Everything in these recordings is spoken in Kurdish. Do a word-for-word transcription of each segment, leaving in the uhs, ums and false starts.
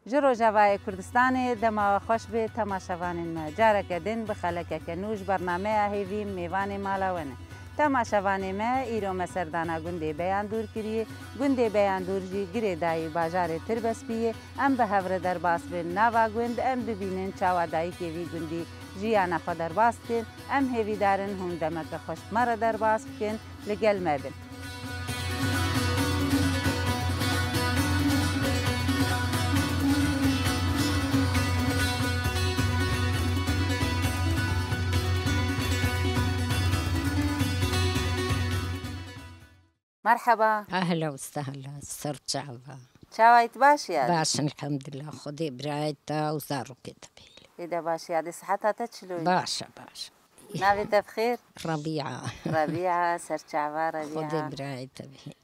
Ji Rojavayê Kurdistanê dema we xweş be temaşevanên me. Careke din bi xelekeke nû ji bernameya Hêvî mêvanê mala we ne. Temaşevanê me, îro me serdana gundê Beyandûr kiriye. Gundê Beyandûr jî girêdayî bajarê Tirbespî ye. Em bi hev re derbas bin nava gund, em bibînin çawa dayikê vî gundî jiyana xwe derbas dikin. Em hêvîdar in hûn demeke xweş bi me re derbas bikin, li gel me bin. Merheba. Ehla û sehla, ser çava. Çawa yî, tu baş yî? Baş, elhamdulillah. Xwedê birayê te û zarokê te bihêle. Ê de baş yadê, siheta te çilo ye? Baş e, baş e. Navê te bi xêr? Rebîa. Rebîa, ser çava Rebîa. Xwedê birayê te bihêle.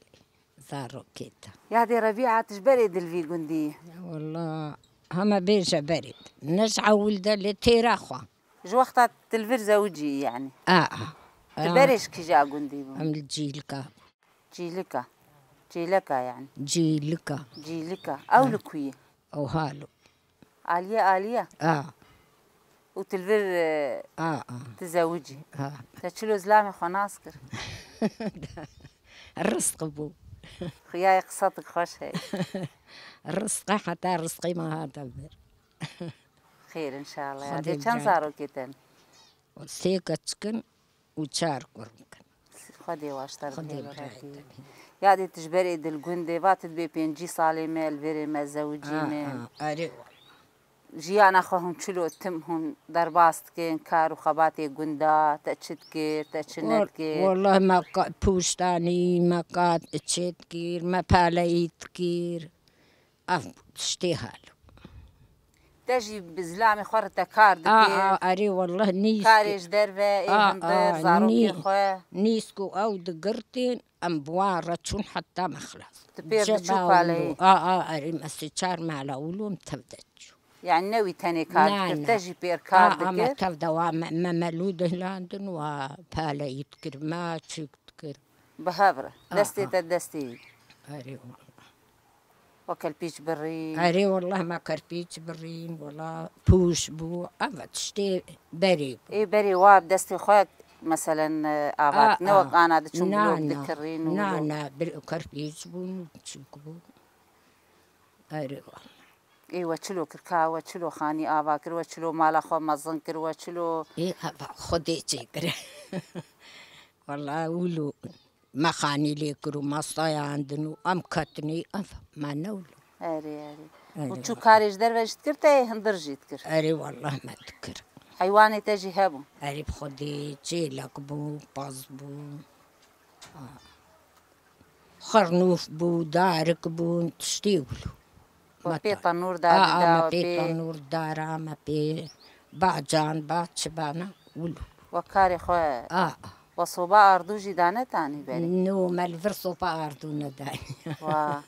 Zarokê te. Yadê Rebîa, tu ji berê dil vî gundî yî? Walla, heme bêje berê. Ne ji ewil de lê têra xwe. Ji wexta tu li vir zewicî yî, yanî? A, a. Tu berê ji kîja gundî bû? Em li Cîlika. Cîlika. Cîleka, yanî? Cîlika. Cîlika. Ew li ku ye? Ew halo. Aliye, Aliye? A. Û tu li vir, e, A, a. Tu zewicî? A. Te çilo zilamê xwe nas kir? Rizq bû. Xuyayê qisetik xweş heye. Rizq e, heta rizqê me hate vir. Xêr, înşallah. Xwedê Dê çend birayê te. Zarokê te ne? Sê keçik in û çar kurm kin. Xwedê waştar Xwedê bihêle birayê Rebî. Te bihêle. Yadê tu ji berê dil gundê, va tu dibê pêncî salê me, li vêrê me zewicî Ha, me. Ha, erê wala. Jiyana xwe hûn çilo tim hûn derbas dikin, kar û xebatê gunda, te çi dikir, te çi Wal-, nedikir? Wallahi me ka-, pûş danî, me kat çê dikir, me paleyî dikir. Ev tiştê halo. Te jî bi zilamê xwe re te kar A, dikir. A, erê wallah nîsk. Karê ji derve, ê A, hindir, A, zarokê nî-, xwe. Nîsk û ew digirtên, em bi wan re çûn heta me xilas. Tu pêr Ceba diçû û paleyî? A, A, erê me sê çar mala wilo em tev de çû. Yani ne wî tenê kar Na, dikir, na. Te jî pêr kar A, A, me dikir? Tev de wa me, me melû dihilandin, wa paleyî dikir, me çîk dikir. Bi hev re. A, Destê A. Te destê wî. Erê wallah. We kelpîç birîn. Erê wallah me kerpîç birîn, wala pûş bû. Ev tiştê berê bû. Ê berê wa bi destê xwe, meselen, e, avat. A, Ne a. wek ana diçûn Na, bilo na. Dikirîn û Na, bilo. Na, bir kerpîç bûn û çîk bû. Erê wallah. Ê we çilo kir ka, we çilo xanî ava kir, we çilo mala xwe mezin kir, we çilo Ê, eva Xwedê çêkir. Wallah wilo. Me xanî lê kir û me stayandin û em ketinî ev me newlo. Erê, erê. Erê, Û çû wala. Karê ji derve jî dikir, te yê hindir jî dikir? Erê, wallah me dikir. Heywanê te jî hebû? Erê, bi Xwedê çêlek bû, pez bû. Ha. Xirnûf bû, darik bûn, tiştê wilo. We pê tenûr darî da, me pê tenûr dara, me pê bacan, ba çi bana, wilo. We karê xwe, A, a. We soba ardû jî dane tanî berê? No, me li vir soba ardû nedanî. Wa.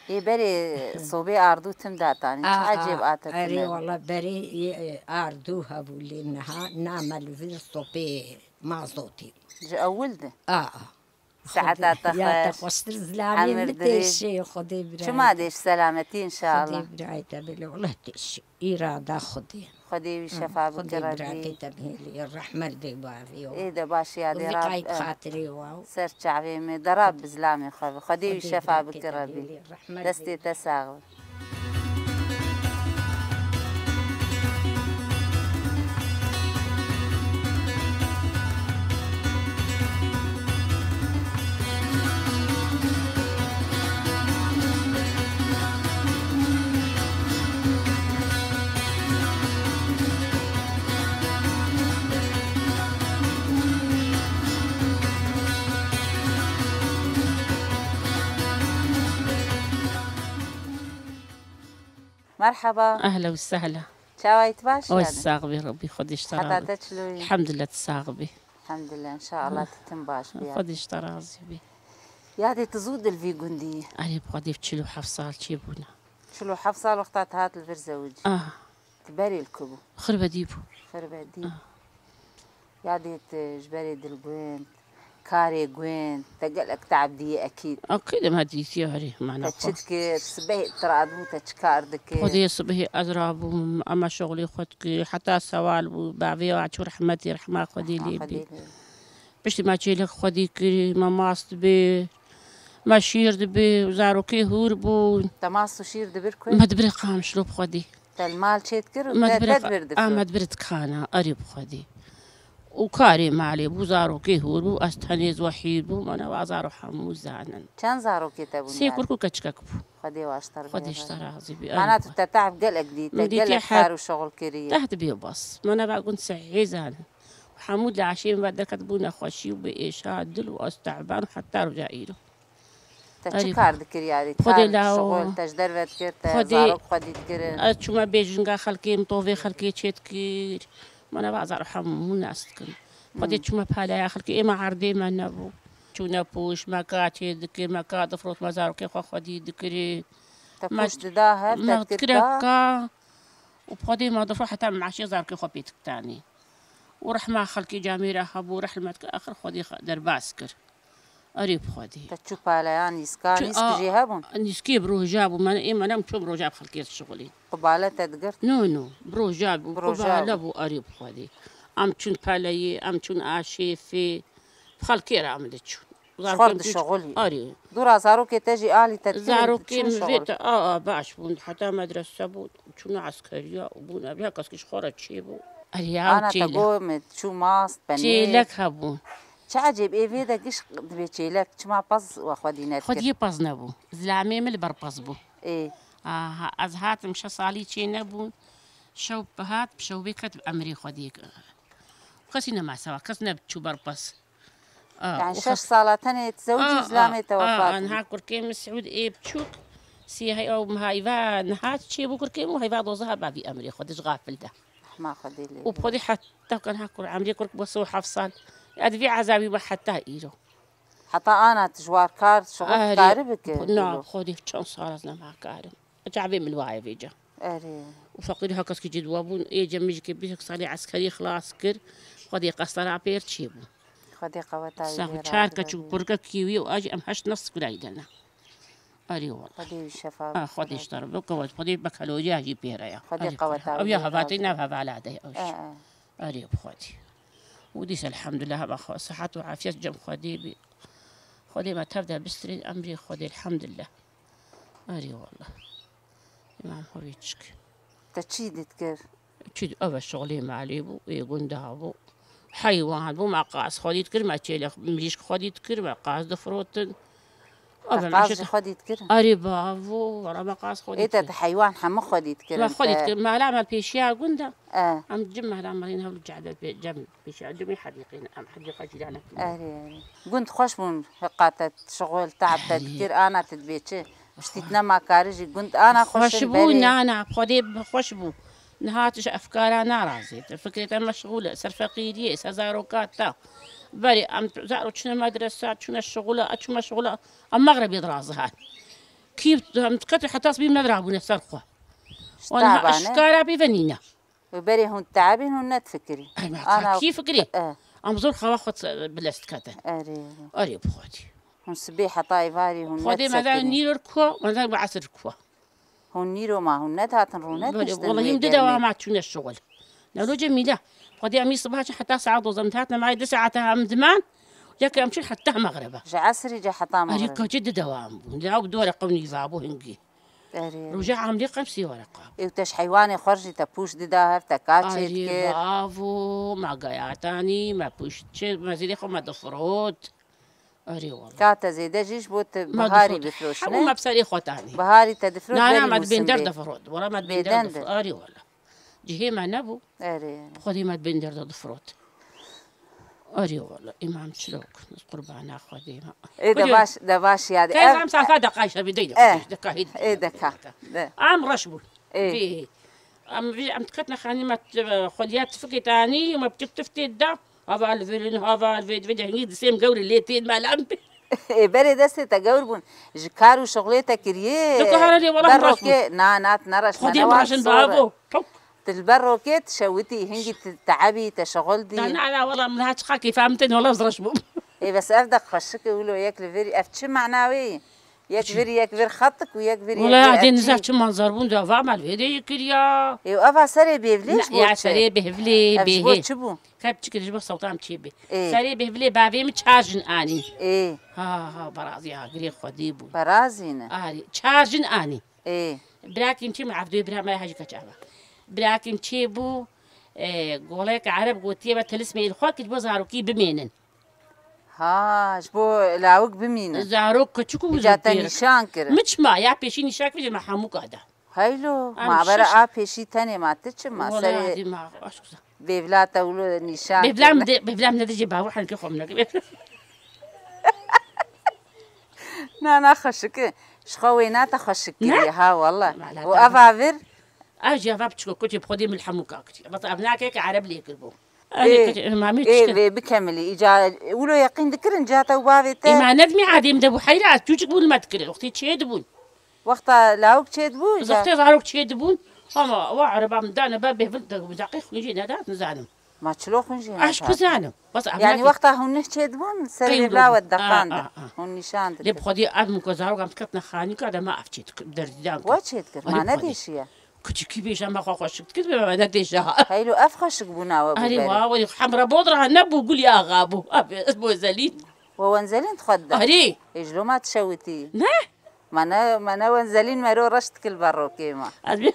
Ê berê sobê ardû tim datanî. A, Çi a. Ecêb a te Erê tune. Wala berê, e, ardû hebû lê niha, na me li vir sobê mazotî. Ji ewil de? A, a. Saeta te xweş. Ya te xweştir zilamê Emir min dirêj. Têşê, Xwedê birayê Çima te. Dêş selametî înşallah. Xwedê birayê te bile, wala têşê. Îrada Xwedê. Xwedê wî şefa Xwedê bike Rebî. Birakê te bihêlî, rehmet dê bavê wa. Ê de baş ya dê Rab. Vî qayt xatirê wa. Ser çavê me, de Rab bi zilamê xwe bi. Xwedê wî şefa bike Rebî. Destê te sax be. Merheba. Ehla û sehla. Çawa yî, tu baş yî? Oy, sax bî, Rebî Xwedê ji te razî. Heta te çilo yî? Elhamdulillah, tu sax bî. Elhamdulillah, înşallah tu tim baş bî. Xwedê ji te razî bî. Yadê tu zû dil vî gundî yî? Erê, bi Xwedê çil û heft sal çêbûne. Çil û heft sal wexta tu hat li vir zewicî. Ah. Tu berê li ku bû? Xirbedî bû. Xirbedî. Ah. Yadê tu ji berê dil gund. karê gund, te gelek te'b dî ekîd. Ekîd em dîtî herî, mana Te çi xwe. dikir, sibehê tu radibû, te çi kar dikir? Xwedê sibehê ez rabûm, em şixulê xwe dikir, heta sewal bû, bavê wa çû rehmetê, rehma Xwedê Rehma lê Xwedê bê. lê. Piştî me çêlek xwedî kirî, me mast dibê, me şîr dibê, zarokê hûr bûn. Te mast û şîr dibir ku? Me dibirê qamişlo bi xwedî. Te li mal çê dikir û Me te, dibirê te qa-, dibir a, difro? me dibirê dikana, erê bi xwedî. Û karê malê bû, zarokê hûr bû, ez tenê zî wehîd bûm, mana wa zaro hemû zanin. Çend zarokê te bûn Sê yani? kurk û keçikek bû. Xwedê waştar Xwedê bihêre. ji te razî bî, Mana erê tu xwe. te tehb gelek dî, te Min dîtî gelek he-, kar û şixul kirî. Tehd bê bas. Mana va gund sehê zanin. Hemû laşên ve derket bû nexweşî û bi êşa dil û ez te'ban û heta roja îro. Te çi Erê kar dikir yarî? Xwedê Kar, la o. şixul, te ji derve dikir, te Xwedê zarok xwedî dikirin. ez çûme bêjinga xelkê, min tovê xelkê çê dikir. Mana va zaro hemû nas dikin. Xwedê Hmm. çûme paleya xelkê, êma erdê me nebû. Çûne pûş, me ka çê dikir, me ka difrot, me zarokê xwe xwedî dikirê. Te Me pûş dida hev, te me dikir dikire ka? ka. Û bi xwedê me difro heta me meşê zarokê xwe pê diktanî. Û rehma xelkê camêra hebû, rehl me dikir, axir xwedê xwe derbas kir. Erê bi xwedê. Te çû paleya nîska, Çi-, nîsk a, jê hebûn? nîskê bi roja bû, me, ê me nem çû bi roja bi xelkê dişixulîn. Qubale te digirt? No, no, bi roja bû, Bi roja qubale bû. bû, erê bi xwedê. Em çûn peleyê, em çûn aşêfê, bi xelkê re em diçûn. Ji xwe re Zarokên dişixulî. Arê. Dûra zarokê te jî alî te dikirin, Zarokê diçûn min vê şixul. te, a, a, baş bûn. Heta medrese bû, çûna eskeriya û bûn. Ev her kes ki ji xwe re çêbû. Erê, ya Ana te çêlek. got min, çû mast, penê. Çêlek hebû. Çi ecêb, ê vê de giş dibê çêlek, çima pez we xwedî nedikir? Xwediyê pez nebû. Zilamê min li ber pez bû. Ê. Aha, ez hatim şeş salî çê nebûn. Şew hat, bi şewbê ket bi emrê xwediyê. Kesî nema sewa, kes neçû ber pez. A, Yani û şeş xes-, sala tenê zewcî a, zilamê te a, wefat a, bû. Niha kurkê min Siûd ê biçûk, sî hey-, ew heyva niha çêbû kurkê min û heyva dozeha bavî emrê xwe dij xafil de. Rehma Xwedê lê Û bê. Xwedê heta ka niha kur, emrê kurk bû sê û heft sal. Ya di vî ezabî me heta îro. Heta ana tu ji war kar, şixul Arê, kari bike, na, îro. Xwedê çend sal ez nema karim. Çavê min wayê vêca. Erê. Û feqîr ha kes ki cid wa bûn, ê cem mijikê bîst salî eskerî xilas kir, Xwedê qestera pêr çêbû. Xwedê qeweta wî Sax lê çar razî keçik be. Kurkek kî wî û a jî em heşt nas kurayî dene. Erê wala. Xwedê wî şefa A, bike. Xwedê ji te re bike, Xwedê bekaloriya jî pêre ya. Xwedê Erê qeweta wala. Ew wî ya lê hevatê razî nav be. Hevala de ew E, jî. e. Erê bi Xwedê. Û dîs elhamdulillah hema xwe sihet û afiyet cem Xwedê bî. Xwedê me tev de bistirîn emrê Xwedê elhamdulillah. Erê wala. Îmam xwe vê çik. Te çî dît kir? Çi ev e şixulê malê bû, ê gunda bû. Heywan bû, me qas xwedî dikir, me çêlek mirîşk xwedî dikir, me qas difrotin. Ev Te e qas meşet jî xwedî dikir? Erê bavo, wala me qas xwedî Ê te dikir. Te heywan hemû xwedî dikir Me ente? Xwedî dikir, mala me pêşiya gunda. E. Em cim mala me rîn hewlî cehde pê-, cem pêşiya cimî hedîqîn, em hedîqa cîranek. Erê, erê. Gund xweş bûn, hiqa te şixul, te'b te Erê. dikir, ana te dibê çi? Piştî nema karî jî gund ana xweş Xweş in bû, berê. Na, na, Xwedê bi xweş bû. Niha tu ji efkara narazê, tu fikrê te meşxûl e, ser feqîriyê, ser zaroka te. Berê em zaro çûne medresa, çûne şixula, a çûme şixula, em mexrebê dirazihan. Kî em diketin heta sibî me dirabûne ser xwe. Ji Wan ha taba ne? Eşkara pê ve nîne. Wê berê hûn te'bîn hûn nedifikirî. Ay, me Ana kî fikirî? E. Em zor xewa xwe bilez diketin. Erê. Erê bi Xwedê. Hûn sibê heta êvarî hûn Xwedê me da nedisekinî. Nîro ku, me da bi esir ku. Hûn nîro ma hûn nedihatin rûnet Belê, niştin wallahî wê him di germê. Dewama çûne şixul. Newlo Cemîle. Xwedê em î sibaha çûn heta saet dozdeh em dihatin, em ay di saete em diman. Leke em çûn heta mexreba. Ji esrî ce heta Erê mexreba. Kaçî di dewam bûn. Lê ew bi dore qewnî va bû hingî. Erê. Roja amlî qem sî were qab. Ê, te ji heywanê xwe jî te pûş dida hev, te ka çê Erê dikir. Bavo, ma gayatanî, me pûş çê, me zêdê xwe me difirot. Erê wala. Ka te zêde jî ji bo te Me biharî dixwet. Bifroşine. Hemû me bi serê xwe tanî. Biharî te difrot Na, na, berî me di bênder mûsimê. Difirot. Wala me di bênder Bênder dif-, de. Erê wala. Cihê me nebû. Erê, erê. Xwedê me di bênder de difirot. Erê wala. Îmam çilok. Qurbana Xwedê me. Ê, de Xwedê. Baş, de baş ya. Kay Ev em safa de qayşe bi deyde. Eh. De kahî. Ê, de ka. De. Am reş bû. Ê. Bê. Em vî, em diketine xanî me, e, xweliya tifikê tanî, me biçik tiftê da. Hava li vir in, hava li vê, vê cengî di sêm gewrî lê tên melam. Ê, berê destê te gewr bûn. Ji kar û şixulê te kiriyê. Dikare lê wala ber min reş rokê, bû. Na, na, tu nereş Xwedê me, min ne reş in sor e. Bavo. Tok. Tu li ber rokê tu şewitî, hingî tu te'ebî, te şixul dî. Na, na, na, wala min ha çiqa kêfa min tên, wala ez reş bûm. Ê, Ê bes ev de xweşik e wilo yek li vir, ev çi mana wê ye? Yek vir, yek vir xetik û yek vir, yek Wala vir ya dê ev nizam çi? Çi manzar bûn da va mal vê de yekir ya. Ê û eva serê bêvlê Ne, ji bo ya çi? Serê bêvlê, Ev ji bo bêhê. Çi bû? Kep çi kir ji bo sewtan çê bê. Ê. Serê bêvlê bavê min çar jin anî. Ê. Ha, ha, berazî ha, girê xwedî bû. Berazî ne. Arê, çar jin anî. Ê. Birakîm çê min Evdoyê bira me hejî keç ava. Birakîm çê bû, e, golek Ereb gotiye ve tilismê li xwe kir bo zarokî bimênin. Ha, ji bo lawik bimîne. Zarok keçik û Îca te zûtêr. Nîşan kirin. Miçma ya pêşî nîşan kirin ma hemûka da. Heylo, Em ma bera şiş- a pêşî tenê ma ti çi ma Wala serê hadi ma aşk güzel. Bêvla te wilo nîşan Bêvlam kirin. De, bêvlam ne dicê bavu hangi xom ne. Na, na, xweşik e. Ji xwe wêna te xweşik Ne? Kiriye ha wala. Wala Û te eva vir Ev jî eva biçiko kutê bi xwedê min li hemû ka kiriye. Bes ev nake ke Ereb lê kiribû. Ê, Erê kutê mamê ê, çi? Vê bikemilî. Îca wilo yeqîn dikirin ca te û bavê te. Ê, ma nedimî adê min de bû heyra ez çûçik bûn me dikirin. Wextê çê dibûn. Wexta lawik çê dibû, Biz îca wextê zarok çê dibûn. Hama wa ereba min dane ber bêvil de, bi deqê xwîn jê nedat nizanim. Ma çilo xwîn jê nedat? Ez ku zanim. Bas ev Yani nake. Wexta hûn nih çê dibûn, ser Qeyn vêvla dibûn. We deqand. A, a, a. Hûn nîşan Lê bi dikir. Xwedî ev min ku zarokan diket ne xanîka de ma ev çê dikir, bi derzîdan kir. We çê dikir, Erê ma bi Xwedî. Nedêşiye. Küçükî bêje me xwe xweşik dikir, bê me ne têşa. Heylo ev xweşik bûna we Erê bû berê. Wa, we hemra bol ra ne bû gulî axa bû. Abi, ez bo zelîn. We wenzelîn xwe dida. Erê. Ê ji lo ma tişewitî. Ne? Me ne, me ne wenzelîn mero reş dikil berrokê me. Ez bê.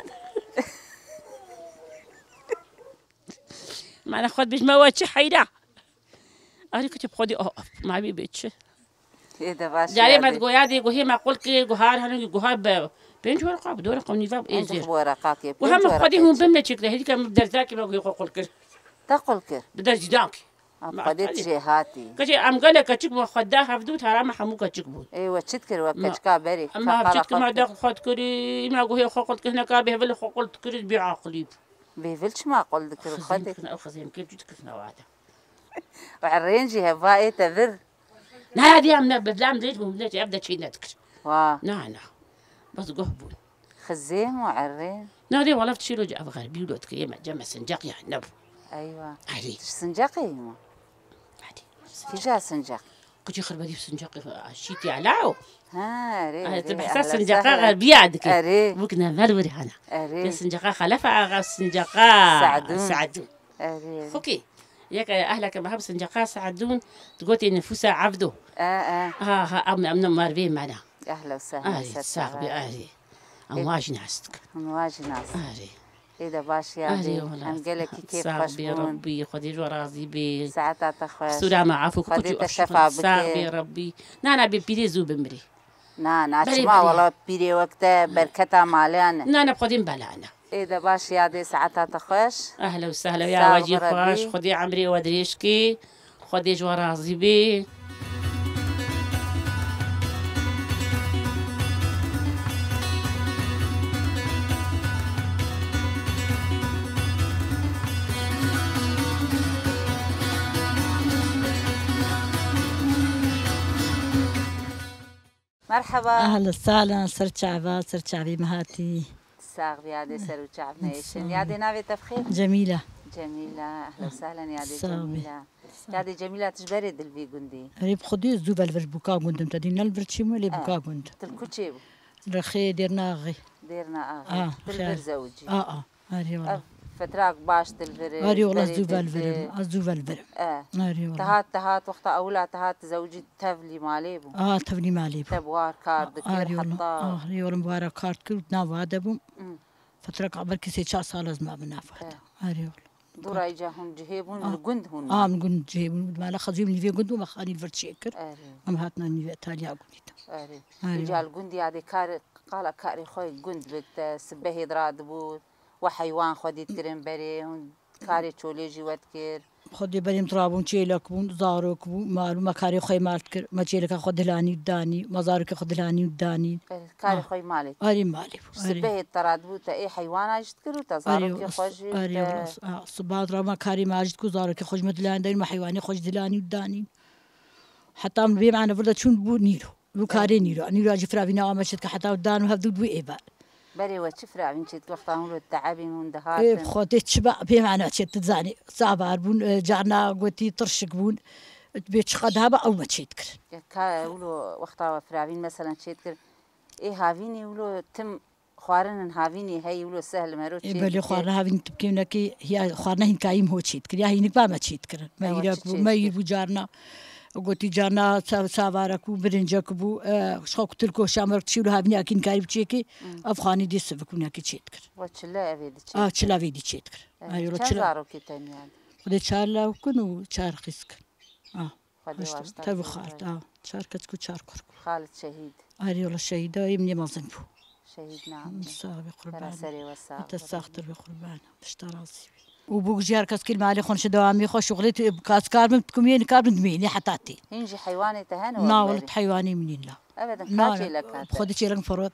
Me ne xwe dibêj me we çi heyra. Erê küçük xwe dî, oh, oh, ma bê bê çi. Ê de baş Carê ya me dê. Goya dê, guhê me qul kir, guhar hene, guhar be. Pênc were qap, dore qap nîva ê Pênc zêr. Were qakê, Guha pênc me were xwedî hûn qêçe. Bim ne çêkire, hêdî ke min bi derzakê me guhê xwe qul kir. Te qul kir? Bi derz cîdan kir. Em Ma xwedê qelê. Tijê hatî. Keçê em gelek keçik bûn, xwe da hevdû tara me hemû keçik bûn. Ê we çi dikir we Ma, keçika berê? Em Ka hevçik qala kir, me xwe da dikir. Xwe dikirî, me guhê xwe qul kir, neka bêhvilê xwe qul dikirî, bê aqilî bû. Bêhvil çima qul dikir Xizên xwedê? Dikirine, ew xizên kê çi dikirine wade. Û erên jî heva ê te vir. Na, diyam ne, bi lam dêj bûm, ne, ev de çî nedikir. Wa. Na, na. Bas goh bûn. Xizên û erên. Na, dê wala çî lo ev xerbî lo dikir, yeme, ceme sincaq ya nebû. Eywa. Erê. Sincaqê yî ma? Erê. Kîja sincaq? Kuçî xirbedî sincaqê şîtî ala o. Ha, erê, Ay, erê, tu behsa ehla sincaqa sehla. Xerbiya dike. Erê. Bûk nevel wirî hana. Erê. Te sincaqa Xelefa Axa, sincaqa Sadûn. Sadûn. Erê, erê. Xokê. Yek, e, ehleke me heb sincaqa Sadûn, digotê nifûsa Evdo. E, e. Ha, ha, em, em ne mervê me ne. Ehla sehla, Arê, ser sax be, sax. Arê. Em E, wa jî nas dikin. Em wa jî nas. Arê. Ê de baş ya Arê, dê. Wala. Em gelekî kêf Sax xweş bê, bûn. Rabbî, Xwedê ji we razî bê. Saeta te xweş. Qisûra me afû, Xwedê kuçû te eşkû. Şefa bike. Sax bê, Rabbî. Na, na, bê pîrê zû bimirî. Na, na, Berê, çima berê. Wala pîrê wek te berketa maliyan e. Na, na, bi Xwedê min bela ne. Ê de baş ya dê, saeta te xweş. Ehla û sehla, ya Sax we jî be Rabbî. Xweş, Xwedê emrê we dirêj kê, Xwedê ji we razî bê. Merheba. Ehla sehla, ser çava, ser çavê me hatî. Sax bî, yadê ser û çav me êşin. Sağ ol. Yadê navê te bi xêr? Cemîla. Cemîla, ehla sehlen yadê Sağ ol. Cemîla. Sağ ol. Yadê Cemîla, tu ji berê dil vî gundî? Erê bi xwedî zû velvir bûka gundim te dî. Ne li vir çî bû lê bûka gund. Til kuçê bû? Rexê Dêrnaxê. Dêrnaxê. Ah, Til vir xeyr. Zewicî. Ah, ah. Arê wala. Ev fetrak baş dilvirim. Arê wala, ez zû velvirim. Ez zû velvirim. E. Arê wala. Te hat, te hat, wexta ewila te hat zewicî tevlî malê bû. A, tevlî malê bû. Te bi war kar dikir, arê wala. Heta. Arê wala, bi wara kar dikir, nav wade bûm. Hmm. Fetrak belkî sê çar sal ez mabim nav wade. E. Arê wala. Dûra îca hûn cihê bûn, li gund hûn. A, min gund cihê bûn. Mala xezûyê min nîvê gund bû, me xanî vir çêkir. Erê. Em hatina nîvê Italya gundî de. Erê. Arê wala. Îca li gundî yadê kar, qala karê xwe gund bik te, sibehê diradibû. We heywan xwedî dikirin berê, hûn karê çolê jî we dikir. Xwedê berê em dirabûn, çêlek bûn, zarok bû, mal bû, me karê xwe mal dikir, me çêleka xwe dilanî û danî, me zarokê xwe dilanî û danî. Berê, karê Ah. Xwe malê. Arê malê bû, arê. Sibehê te radibû te ê heywana jî dikir û te Arê zarokê wala, xwe jî arê te wala, ah, siba dira me karê me jî dikir, zarokê xwe jî me dilanî, me heywanê xwe jî dilanî û danî. Heta em bê mane vir de çûn bû nîro. Bi karê nîro. Nîro jî firavîna ame şit ke heta dan û hevdû dibû êvar. Berê we çi firavîn çêt wexta hûn li teebîn hûn dihatin? Ê, bi Xwedê çi be, pê me ne çêt dizanî. Sabar bûn, e, carna gotî tirşik bûn. Bê çiqa daha be ew me çêdikir. Ya ka wilo wexta we firavîn, meselen, çêdikir. Ê havînê wilo tim xwarinin havînê hey wilo sehl mero Ê belê çêdikir. Xwarina havîn tipkênekê ya xwarina hînkayî ho çêdikir. Ya hînik ba me çêdikir. Me Ewa hîrek çi bû, me hîr çêdikir? Bû carna. Gotî carna sa-, savarek bû, birincek bû. E, şixo ku tirko şamer çî wilo havînê akîn karî biçêkê. Hmm. Ev xanî dê sivikûnekê çêdikir. Wa çile evê diçê. A, çila vê dî çêdikir. E, Ay, yola çend çila. Zarokê te niyan? Xwedê çar lawik in û çar xîsk in. Ah, Xwedê waşta tev xalt, ah, çar keçik û çar kurk. Xalit şehîd. Arê wala şehîda, ê min ê mezin bû. Şehîd nam. Sax be qurban. Bera serê we sax. Te saxtir be qurban. Pişta razî be. Û bû jî her kes kir malê xwe nişe dewamê xwe şuxlê tu kaskar bin, bikum yê nikar bin dimênê heta tê. Hîn jî heywanê te hene Na, wek wala berê? Heywanê min nîn la. Evet, Na, kaçê na, le kate? Xwedê çêrek firot.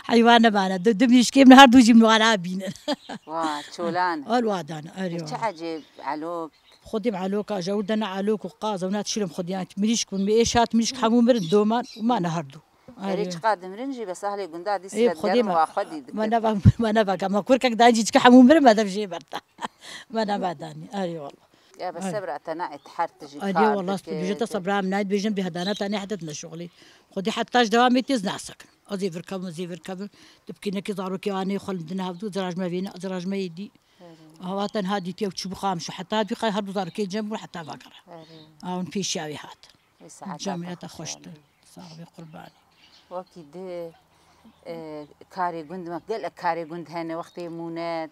Heywan nebana. Du, du mirîşkê min her du jî min wala bînin. Wa, çolan. Al wadan, arê Çi wa. Ecêb, elok. Xwedê bi eloka, jewr de ne elok û qaz, ew ne tişîrim xwedî, yan mirîşk bûn, mi êş hat mirîşk hemû mirin, doman û mane her du. Erê, Arê. Çiqa dimirin jî, bes ahlê gunda dî Ê, silet xwedê derm me, wa xwedî dikir. Me neva, me neva, me kurkek dayî jî çiqa hemû mirin, me dev jê berda. Me neva danî, arê wala. Ya be Arê. Sebra te nayê, her tijî Arê kar wala, dike, tu bêje te te sebra min nayê, dibêjin bê hedana te nehdet ne şuxulî. Xwedê heta ji dewamê têz nasekin. Ez ê vir kevim, ez ê vir kevim. Tu bikî nekê zarokê anê xwe li din hevdu, ziraj me vêne, ziraj me yê dî. Erê. Awa tenha dîtiye û çi bixam şu. Heta dî qey her du zarokê cem bû, heta vagere. Erê. Awin pêşiya wê hat. Ê saeta Cemiyeta te xweş xweştir. Sağ be qurbanî. Wekî di, e, karê gund me, gelek karê gund hene, wextê mûnet,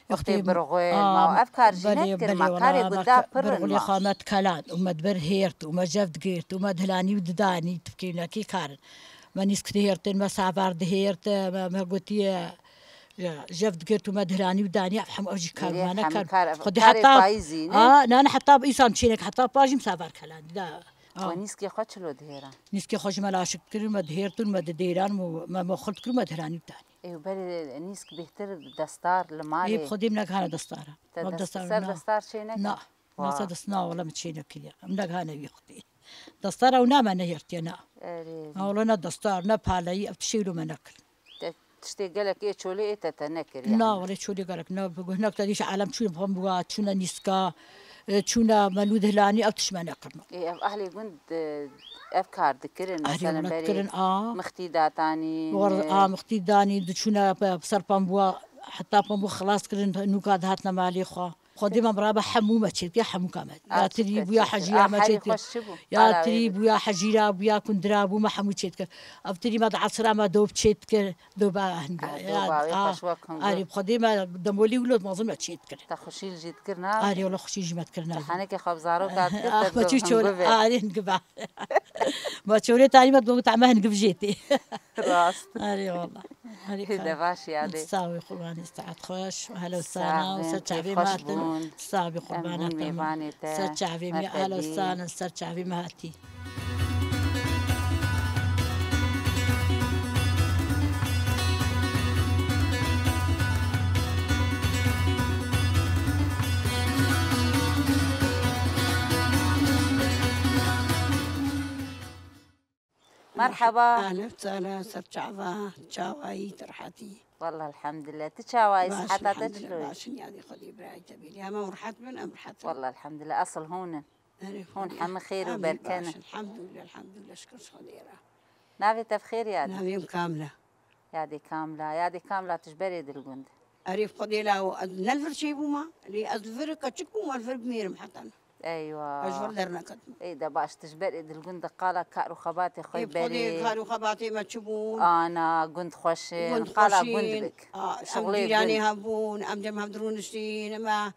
wextê Wextê birxwel, a, ma ev kar jî belê, nekir, belê ma wala, karê ma gunda ke-, pir in birxwelê ma. Xamet kelan, û me di ber hêrt, û me jev digêrt, û me di hilanî û didanî, tifkê nekî karin. Me nîsk dihêrtin, me savar dihêrt, me, me gotiye, ya, jev digêrt û me di hilanî û danî, ev hemû ev jî kar Ê, me hemû nekar. kar, Xwedî karê heta, payîzî, ne? A, ne, ne, heta îsan çênek, heta pajîm savar kelan, da. A. We nîskê xwe çilo dihêran? Nîskê xwe ji me laşik dikirin, me dihêrtin, me didêran, me, me, me xurt kirin, me dihiranî bidanî. Ê, berê nîsk bêhtir destar li malê. Ê, bi xwedê min nekhane destara. Te Wal dest-, destar ser na. Destar çê neke? Na. Na Wa. Ser dest-, na, wala min çê nekiriye. Em nekhane wî xwedê. Destara ew na me nehêrtiye, na. Erê. Na, wala ne destar, ne paleyî, ev tiştê wilo me nekir. Te tiştê gelek ê çolê ê te, te nekir yani? Na, wele çolê gelek ne, bi guhnek te dîş alem çûne pambuwa, çûne nîska, e, çûne melûd hilanî, ev tişt me nekirno. Ê, ev ahlê gund, e, ev kar dikirin, Ahlê mesela gund berê dikirin, a. Mixtî datanî, War, e, a, mixtî danî, diçûne pe-, ser pambuwa, heta pambuwa xilas kirin, nûka dihatine malê xwe. Xwedê me birabe hemû me çêdike, hemû ka me. A, Ya tirî bû, ya hecîra me çêdike. Ya tirî bû, ya hecîra bû, ya kundira bû, me hemû çêdike. Ev tirî me di esra me dob çêdike, doba hinga. Ah, Ya, doba wê ah, xweş wek hingo. Arê, bi Xwedê me demolî wilo mezin me çêdike. Te xweşî jî dikir, na? Arê, wala xweşî jî me dikir, na? Te henekê xwe bi zaroka dikir, Ah, te me çû çol, hingo be. Arê, hingi be. Ma çolê tarî me dibû, teme hingi bijêtê. Rast. Arê, wala. Arê, Hê kar. De baş yadê. Sağ ol, Qurbanê, saet xweş. Helo Sağ sana, bin, ser çavê xweş me hatin. Bûn. Sağ ol, Em Qurbana, bûn tamam. Mêvanê te. Ser çavê me, Me te helo dî. Sana, ser çavê me hatî. Merhaba. Ahlen sahlen, ser çava, çawayî, tu rehetî. Wallah elhamdülillah. Tu çawayî, Baş, siheta te elhamdülillah, çilo ye? Baş in, yadê Xwedê birayê te bî. Ya me rehet bin, em rehet bin. Wallah elhamdülillah. Asıl hûn in. Erê Hûn Xwedê. Hemî xêr û Em berken baş, in. Elhamdülillah, elhamdülillah, şikir Xwedê re. Navê te bi xêr yadê? Navê min Kamil e. Yadê Kamil e. Yadê Kamil e, tu ji berê dil gund. Erê, bi Xwedê la, ez ne li vir çêbûma. Lê ez li vir keçik bûma, li vir bimêrim heta niha. Eywa. Ez ji vir derneketim. Ey de baş, tu ji berê dil gund de qala kar û xebatê xwe Ê, bi Xwedê berê. Kar û xebatê me çi bûn? Ana, gund xweş in. Gund Qala xweş gund in. bik. A, em Şuxulê cîranê gund. Hebûn, em cem hev dirûniştîn, me,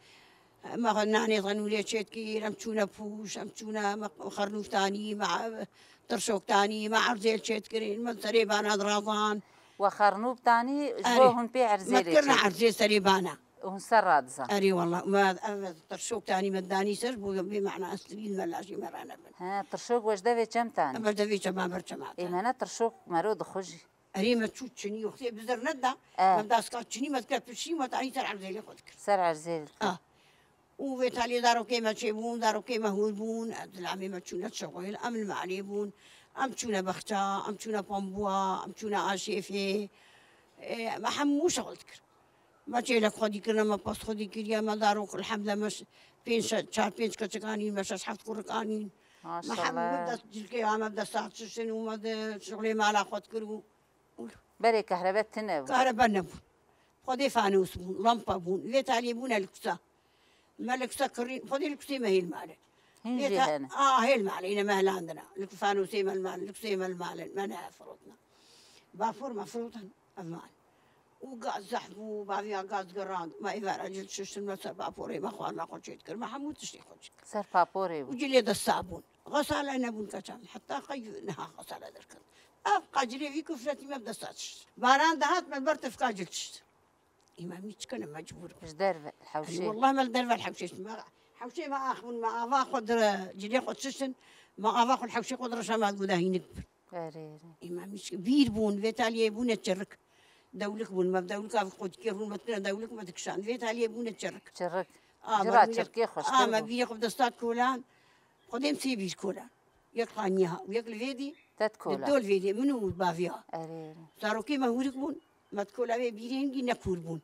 me xwe nanê xenûrê çêdikir, em çûne pûş, em çûne me xernûf tanî, me tirşok tanî, me erzêl çêdikirin, me serê bana dirazan. We xernû bi tanî, ji bo Erê. Hûn pê erzêlê Me kirine çêdin. Erzê serê bana. Hûn ser radizan. Erê wallah. Me ev tirşok tanî me danî ser, bo bê mana estirî me lajê me ranebin. He, tirşok we ji devê çem tanî? Em ji devê çema ber çema Ê, tanî. Me ne tirşok mero dixwe jî. Erê me çû çinî, wextê bizir neda, E. Me daska çinî me dike pişî, me tanî ser erzêlê xwe dikir. Ser erzêl. A. Û vê talê zarokê me çêbûn, zarokê me hûr bûn, zilamê me çûne şixul, em li malê bûn, em çûne bexça, em çûne pambuwa, em çûne aşêfê. Ê, me hemû şixul dikir. Me çêlek xwedî kirine, me pez xwedî kiriye, me zarok elhemde me ş-, pênc şe-, çar pênc keçik anîn, me şeş heft kurik anîn. Me hem Maşallah. dest cilkê ya me bi dest saet şiştin û me de şixulê mala xwe dikir û, û Berê kehrebe tine bû. Kahrebe nebûn. Xwedê fanûs bûn, lampa bûn. Vê taliyê bûne li kusa. Me li kusa kirîn, xwedê li kusê me hêl male. Hîn Vê jî ta-, hene. A, hêl male, yine me helandina. Li fanûsê me li male, li kusê me li male, me ne firotna. Bafor me firotin, ev mal. Û gaz zehf bû, baviya gaz gerand. Me êvara cil şiştin, me ser baporê me xwarina xwe çêdikir. Me hemû tiştê xwe çêdikir. Ser paporê bû. Û cilê desta bûn. Xesale nebûn keçan. Heta qey niha xesale derket. Ev qecilê vî kufretî me bi desta çişt. Baran dihat me li ber tifka cil çişt. Îmamî çikene mecbûr bû. Ji derve, Ey, hewşê. Wallah me li derve hewşê çişt. Me, hewşê me ax bûn, me ava xwe dire, cilê xwe çiştin. Me ava xwe li hewşê xwe dire şema guda hînik bûn. Erê, erê. Îmamî çi-, vîr bûn, vê taliyê bûne çirik. Dewlik bûn, me dewlika xwe dikê rûn, me dikine dewlik, me dikişand. Vê taliyê bûne çirik. Çirik. A, Cira me vîrê, çirkê xweştir a, me bû. vîrê xwe bi desta kolan. Xwedê em sê vîr kolan. Yek qaniya ha, û yek li vê dî, Te di kola. dol vê dî, min û baviya. Erê, erê. Zarokê me hûrik bûn, me di kola vê vîrê hingî ne kûr bûn.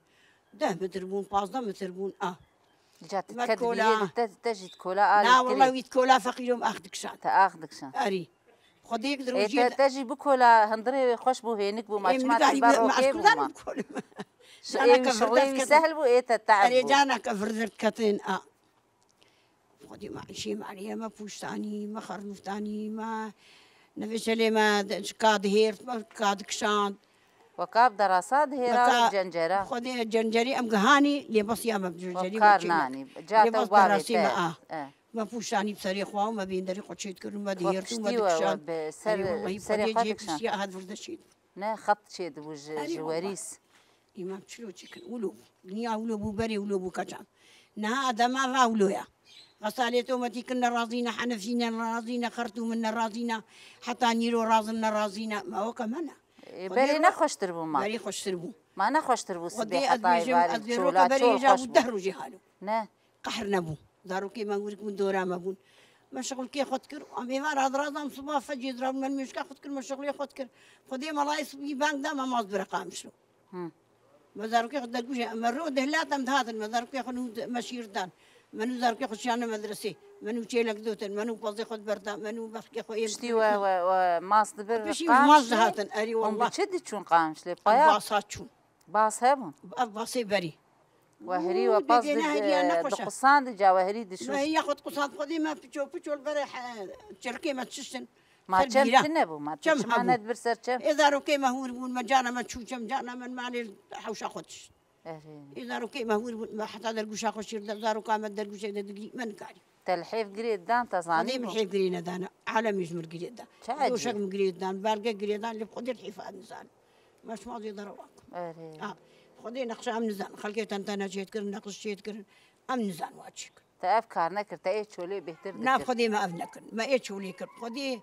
Deh metr bûn, pazdeh metr bûn, a. Ca te Me di ke di kola. vîrê de te, te jî di kola alî Na, kirê. wallah wî di kola feqîr û ax dikişand. Te ax dikişand. Erî. Xwedê yek di Ê, rojiyê te, de te jî bi kola hundirê xweş bû, hênik bû, ma Ê, çima min te nikarî ber min rokê bû aşkûdan ma. bi kola. Ji Caneke êwî şixulê wî virdet ketin. sehl bû, ê te te'b Erê, bû. caneke virdet ketin, a. Xwedê me îşê me alî, me pûştanî, me xernûftanî, me nevêşelê me de, ka dihêrt, me ka dikişand. Weka bi derasa dihêra Weka cencera. Xwedê cencerî em gihanî, lê besiya me bi cencerî Wek kar me çê nanî. Ca Lê te û bes bavê derasî te. me a. E. Me pûştanî bi serê xwe û me bênderî xwe çêdikirin, me Xwe dihêrt û me piştî we, dikişand. we bi ser, Erê, wellahî, bi serê xwedê xwe cê dikişand. piştiya hat virde çêdibû. Ne, xet çêdibû ji, Erê, ji wellahî. werîs. Îmam çilo çêkin, wilo bû. Dinya wilo bû, berê wilo bû keçan. Niha dema va wilo ya. Xesalê tometî kin ne razî ne, henefî ne razî ne, xertûm ne razî ne, heta nîro razin ne razî ne. Ma weke me ne. Ê, Xwedê berê ro-, nexweştir bû ma. Berê xweştir bû. Ma nexweştir bû Xwedê sibê ez heta bêjim, varê ez bêjim çola, weke berê çol ja xweş bû bû. deh rojê halo. Ne. Qehr nebû. Zarokê me hûrik bûn, dora me bûn. Me şixulkê xwe dikir. Em êvar adirazan siba fecê dirabûn, me nûşka xwe dikir, me şixulê xwe dikir. Xwedê me layê sibî bang da, me maz bire qamişlo. Hı. Me zarokê xwe dergûşe, me ro dehlat em dihatin, me zarokê xwe nû de-, me şîr dan. Me nû zarokê xwe şiyane medresê. Me nû çêlek dotin, me nû pozê xwe berda, me nû bexkê xwe êm Piştî kir. we, we, we mas dibir Piştî qamişlê, maz dihatin, erî hûn bi wallah. çi diçûn qamişlê? Em Paya? basa çûn. Bas hebûn? Ev basê berî. We herî we Û pas dê di, dê neheriya e, nexweş e. diqusandî ca we herî dişû. Me heriya xwe diqusand, xwedê me piço piço li berê he-, çirkê me dişiştin. Ma Ser çem bîra. tine bû, ma tu Çem çima hebû. nedibir ser çem? Ê zarokê me hûr bûn, me cana me çû çem, cana me malê hewşa xwe dişt. Erê. Ê zarokê me hûr bûn, me heta dergûşa xwe şîr de, zaroka me dergûşê de digirî, me nikarî. Te li hêv girê dan, te zanî Xwedê min bû? hêv girê nedane. Alemî ji min girê da. Çi Doşek ecêb. min girê dan, belge girê dan, lê Xwedê li hêfa nizan. Me şima zêde rewa kir. Erê. Ha, Xwedê nexşa em nizan. Xelkê tentene çêdikirin, neqş çêdikirin. Em nizan wa çêk. Te ev kar nekir, te ê çolê bêhtir Na dikir. Xwedê me ev nekir. Me ê çolê kir. Xwedê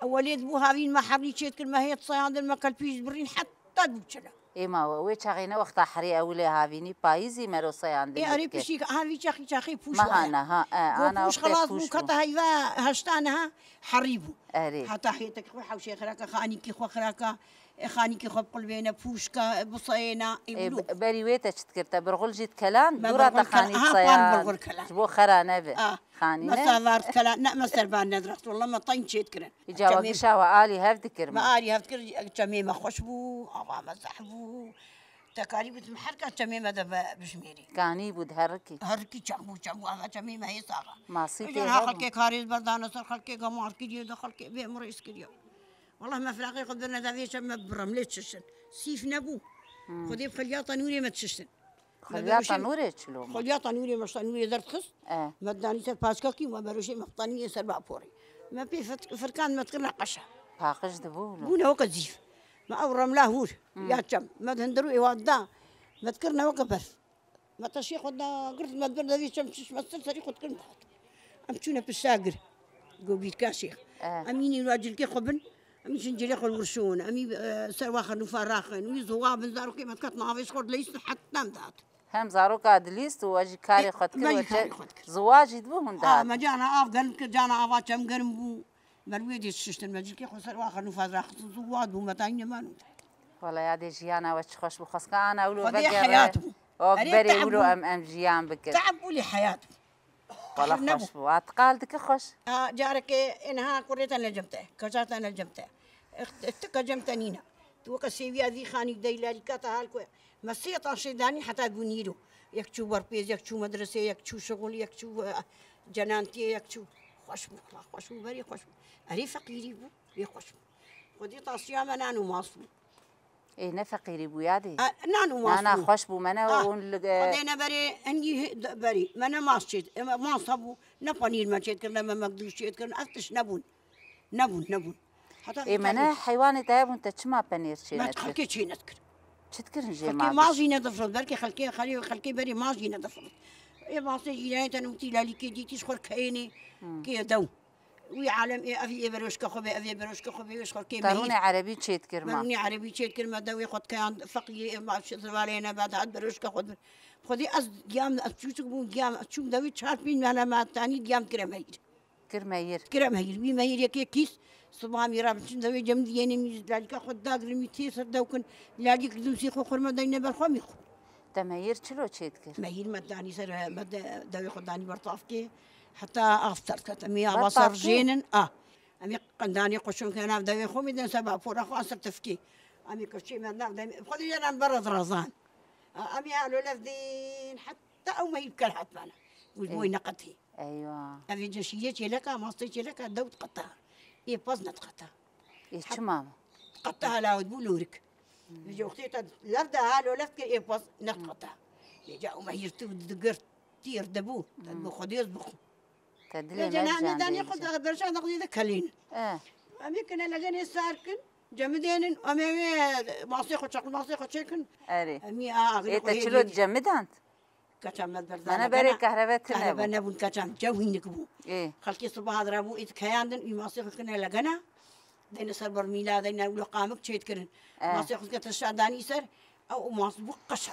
ewelê dibû havîn me herî çêdikir, me hêt seyandin, me kelpî ji birîn heta dû çile. Ê ma we, wê çaxê ne wexta herî ewilê havînî, payîzî mero seyandin Ê, erê dike. piştî, ha, vî çaxî, çaxî pûş Meha wayê. niha, e, Go ana pûş wextê xelas bû, pûş bû. kata heyva heşta niha herî bû. Erê. Heta hêtek xwe hewşê xiraka, xanîkî xwe xiraka, e, xanîkî xwe biqulbêne, pûşka, e, biseyêna, ê, Ê, wilo. be-, berî wê te çi dikir? Te birxul jî dikelan, Me dûra te birxul kela-, xanî ha, pan seyan, birxul kela. ji bo xera nebe. Ah, Xanî me ne? savar dikelan, ne, me serban nediraxt, wallah me tayn çêdikirin. Îca we Çemê gişa we alî hev dikir Me me. alî hev dikir, çemê me xweş bû, ava me zehf bû. Te karî bitim her ka çemê me de ve-, bijmêrî. Kanî bû diherikî. Herikî çem bû, çem bû, ava çemê me hê saxa. Masî Îcar tê ha hebû. xelkê karêz berdane ser, xelkê gemar kiriye de, xelkê bêmirêz kiriye. Wallah me firaqê xwe birine de vê çem me bi remlê çiştin. Sîf nebû. Hmm. Xwedê bi xelyata nûrê me çiştin. Xelyata nûrê çilo ma? Xelyata nûrê me şta nûrê derdixist. E. Me danî ser paçkakî û me beroşê me fitanî ser baporê. Me pê fit-, firkan me dikirine qeşe. Paqij dibû wilo. Bûne weke zîf. Me ew remla hûr, Hmm. ya çem. Me di hundir û êwa da. Me dikirine weke berf. Me teşê xwe da girt, me dibir devî çem çiş me ser serî xwe dikirin dihat. Em çûne pişta gir. Go bîrka şêx. E. Em yînî wa cilkê xwe bin. Em îşin cilê xwe li wir şon. Em î, e, ser wa xenûfa raxin. Wî ziwa bin zarokê me diket navê ji xwe dileyîstin heta em dihat. Hem zaroka dilîst û we jî karê xwe dikir, Me we jî çe-, karê xwe dikir. ziwa jî dibû hûn A, dihat. me cana av germ kir, cana ava çem germ bû. Me li wê dê şiştin, me cilkê xwe ser wa xenûfa raxistin, ziwa dibû, me tayî neman û. Wela yadê jiyana we çi xweş bû. Xweska ana wilo Xwedê vegere. heyat bû. Ok, Erê berê te'b wilo bû. Em, em jiyan bikin. Te'b bû lê heyat bû. Wala Qehir nebû. Xweş bû. Ha, qal dike xweş. Ha, carekê êniha kurê te ne cem te, keça te ne cem te. Ixt-, tika cem te nîne. Tu weke sêviya vî xanî dey lalîka te hal ku me sê taşê danî heta bû nîro. Yek çû berpêz, yek çû medresê, yek çû şixul, yek çû, e, cenantiyê, yek çû. Xweş bû, xweş bû, berê xweş bû. Erê feqîrî bû, wê xweş bû. Xwedî tasiya me nan û mas bû. Ê, ne feqîrî bû ya dê. A, nan û mas Nana bû. Xweş bû, me ne Ah, hûn li, e, Xwedê ne berê, hingî hi-, de-, berî. Me ne mas çêt-, e, me mas hebû, ne panîr me çêt kir, ne memekdûş çêt kir, ev tişt nebûn. Nebûn, nebûn. Heta Ê, me ne heywanê te hebûn, te çima penêr çê Me nekir? Xelkê çê nedikir. Çi dikirin jê Xelkê ma mas jî nedifirot, belkî xelkê, xelê, xelkê berê mas jî nedifirot. Ê masê jîranê te nûtî lalîkê dîtî ji xwe keyênê Hmm. kê dew. Wî alem ê, ev ê beroşka xwe be, ev ê beroşka xwe be, wê ji xwe kê mehîr. Tarûnê erebî çêt kir ma. Tarûnê erebî çêt kir me, dewê xwe dikeyan feqiyê, ê ma şi zivalê ne, bad hat beroşka xwe dibir. Xwedê ez giyam, ez çûçik bûm, giyam, ez çûm dewê çar pîn mehla me tanî giyam kire mehîr. Kir mehîr. Kire mehîr. Wî mehîr yekê kîs, siba mî ra biçin dewê cem diyênê mî lalîka xwe dagirin mî tê ser dewkin. Lalîk dûsî xwe xurme deyne ber xwe mî xwe. Te mehîr çilo çêt kir? Mehîr me danî ser, me de, dewê xwe danî ber tafkê. Heta av ser ket. Em ê ava ser jênin. A. Em ê qendanê xwe şûn ke nav dewê xwe mî den ser bapora xwe ser tifkê. Em ê kirçê me nav dem-, xwe dê jê re em ber dirazan. A, em ê alo lev dîn heta ew mehîr kel hat bana. Û ji bo Ê. Wî neqetî. Eywa. Ev ê ceşîrê çêleka, mastê çêleka dew diqeta. Ê pez nediqeta. Ê çima? Diqeta hala ew dibû lûrik. Hmm. Vêca wextê te lev de halo lev kir ê pez nediqeta. Hmm. Vêca ew mehîr tu digirt tîr dibû. Hmm. Te dibû xwedê ez bixwim. Te dilê Vêca me nane janê danê xwe de berşan de xwedê de kelîn. Eh. Em ê kine legenê sar kin. Cemidênin, em ê wê masê xwe, çaqil masê xwe çêkin. Erê. Em ê a axirê Ê, xwe te hê çilo lêdî. Cemidand? Keçan me berda Mene legena. Berê kehrebe tine Kehrebe bû. Nebûn keçan, cew hînik bû. Ê. Xelkê sibaha dira bû, ê dikeyandin, û masê xwe kine legena. Deyne ser bermîla, deyne wilo qamik çêt kirin. E. Masê xwe kete şadanî ser, ew û mas bû qeşa.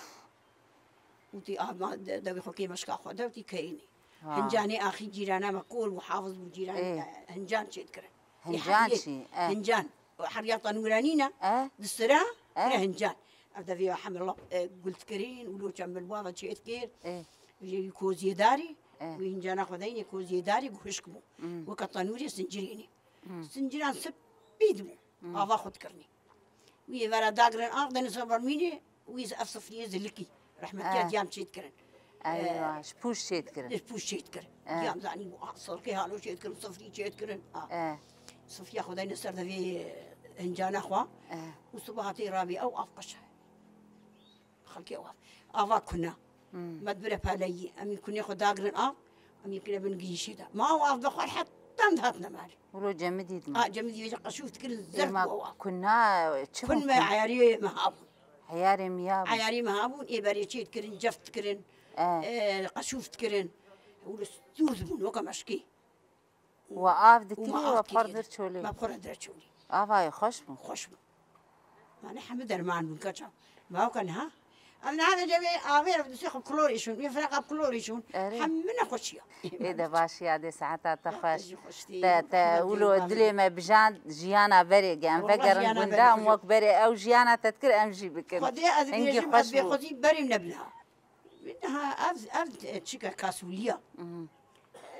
Û tî a ma-, de-, dewê xwe kê meşka xwe de, û tî keyînî. Ha. Hincanê axî cîrana me kor bû, hafiz bû cîran, Ê. E, hincan çêt kirin. Hincan Ê, çi? E. Hincan. Heriya tenûra nîne, E. Di sira, E. Kire hincan. Ev devê ya hemî lap, e, gul dikirin, û lo çembil bava çêt kir. E. Ji koziyê darî, E. Wî hincana xwe deynê koziyê darî, ku hişk bû. Hmm. Weke tenûrê sincirênê. Hmm. Sinciran spî dibû. Hmm. Ava xwe dikirinê. Wî ê vera dagirin ax, denê ser bermînê, wî ev sifriyê zilikî. Rehmetiya Eh. Diyam çêt kirin. Eywa, Eh, ji pûş çêt kirin. Ji pûş çêt kir. Eh. Diyam zanî bû, ah, sirkê halo çêt kirin, sifrî çêt kirin. Ah. Eh. Sifriya xwe dayne ser devê, eh, hincana xwe. Eh. Û sibaha tê rabî ew av qeşe. Xelkê ew av. Ava kuna. Hmm. Me dibire paleyî. Em ê kunê xwe dagirin av. Em ê kine bin girîşê de. Ma ew av vexwar heta em dihatine malê. Wilo cemidî dima. A, cemidî vêca qeşûf dikirin, zerf Êma bû ew av. Kuna çi Kun bû me kun? Eyarê me habûn. Eyarê me ya bû. Eyarê me habûn, ê berê çê dikirin, cef dikirin, Eh. E, qeşûf dikirin. Wilo stûr dibûn, weke meşkê. We av dikirî, we pir dir çolê. Me pir dir çolê. Avayê xweş bû. Xweş bû. Mane hemî derman bûn keça. Ma weke niha. Em niha de cevê avê re dusê xwe klorê şûn. Wê firaq av klorê şûn. Erê. Hemî ne xweşiya. Ê de baş ya dê saeta te xweş. Te, te wilo dilê me bijand jiyana berê ge. Em vegerin gunda, em wek berê ew jiyana te dikir, em jî bikin. Xwedê ez Hingî bêjim, xweş ez bê bû. Xwedî berîm nebina. Ha, ev, ev çika kasûliya. Mhm.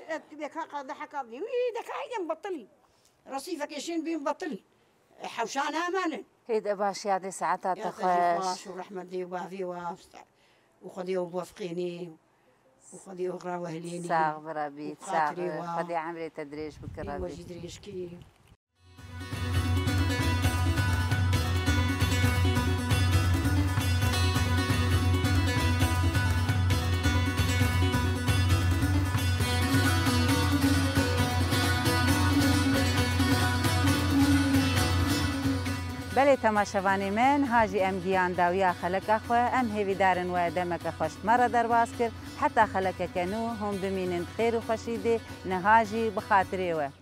Ev tu bê ka qadeheka bî. Wî deka heyên betilî. Resîfekê şên bîn betilî. Hewşa namanin. Hê de baş ya dê saeta te Ya te jî xweş. Baş û rehmet dê û bavê wa û Xwedê û bofqênê û Xwedê û rawehilênê. Sax bi Rebî, û sax xatirê bi. Wa. Xwedê emrê te dirêj bike Ê Rebî. Wa jî dirêj kê. Belê temaşevanê me, niha jî em giyan dawiya xeleka xwe, em hêvîdar in we demeke xweş me re derbas kir. Heta xelekeke nû hûn bimînin xêr û xweşî dê, niha jî bi xatirê we.